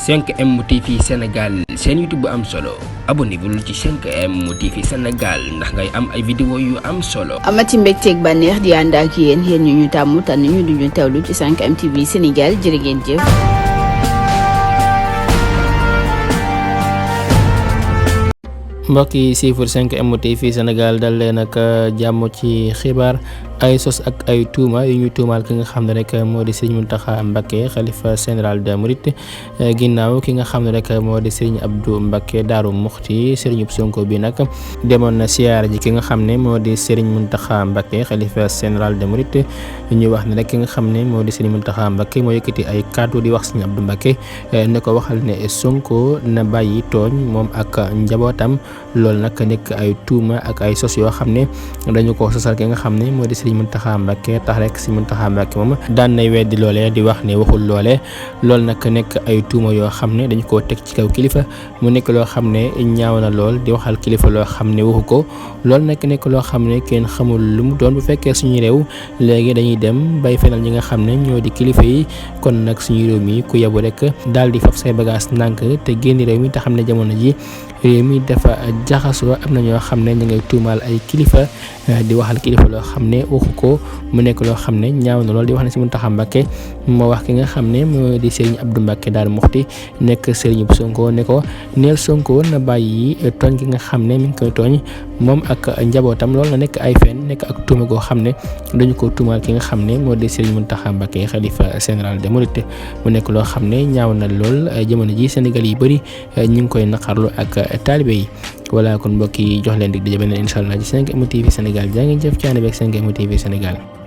5M TV Sénégal seen YouTube bu am solo abonnez-vous ci 5M TV Sénégal ndax ngay am ay vidéo yu am solo. amati mbégteeg bànneex di ànd ak yéen ñu tàmm tànn ñu duñu teewlu ci 5M TV Sénégal jërë ngeen jëf. mbokk yi siifur 5M TV Sénégal dal leen ak jàmm ci xibaar ay sos ak ay tuuma yu ñu tuumaal ki nga xam ne rek moo di Serigne Mountakha Mbacké xalifa général des Mourides ginnaaw ki nga xam ne rek moo di Serigne Abdou Mbacké Daaru Muxti Serigne Sonko bi nag demoon na siyaar ji ki nga xam ne moo di Serigne Mountakha Mbacké xalifa général des Mourides ñu wax ne rek ki nga xam ne moo di Serigne Mountakha Mbacké moo yëkkati ay kàddu di wax Serigne Abdou Mbacké ne ko waxal ne Sonko na bàyyi tooñ moom ak njabootam. loolu nag nekk ay tuuma ak ay sos yoo xam ne dañu ko sosal ki nga xam ne moo di Serigne Mountakha Mbacké tax rek Serigne Mountakha Mbacké moom daan nay weddi loolee di wax ne waxul loolee loolu nag nekk ay tuuma yoo xam ne dañu koo teg ci kaw kilifa mu nekk loo xam ne ñaaw na lool di waxal kilifa loo xam ne waxu ko loolu nag nekk loo xam ne kenn xamul lu mu doon bu fekkee suñu réew léegi dañuy dem bay fenal ñi nga xam ne ñoo di kilifa yi kon nag suñu réew mi ku yebu rek daal di fab say bagage ndànk te génn réew mi te xam ne jamono ji réew mi dafa jaxasoo am na ñoo xam ne ñu ngay tuumaal ay kilifa di waxal kilifa loo xam ne waxu ko mu nekk loo xam ne ñaaw na lool di wax ne si Mountakha Mbacké moo wax ki nga xam ne moo di Serigne Abdou Mbacké Daaru Muxti nekk Serigne Sonko ne ko neel Sonko na bàyyi tooñ ki nga xam ne mi ngi koy tooñ moom ak njabootam loolu na nekk ay fen nekk ak tuuma goo xam ne dañu ko tuumaal ki nga xam ne moo di Serigne Mountakha Mbacké xalifa général des Mourides mu nekk loo xam ne ñaaw na lool jamono ji Sénégal yi bëri ñu ngi koy naqarlu ak taalibe yi voilà kon mbokk yi jox leen dig daje beneen incha allah ci 5M TV Sénégal jaa ngeen jëf ci ànd beeg 5M TV Sénégal.